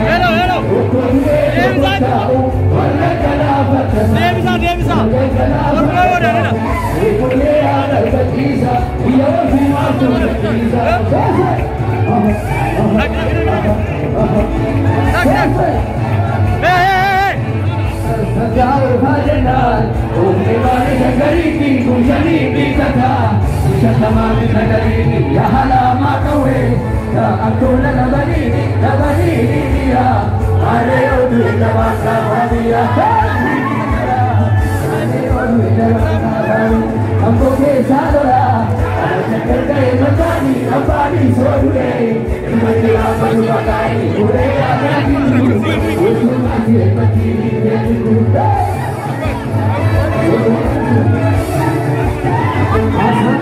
Hello, hello. Deebisa, deebisa. Orgoo godhanidha. Dhaq, dhaq, dhaq, dhaq. Dhaq, dhaq. Hey, hey, hey.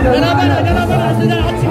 Jala bana, jala bana, sida achi.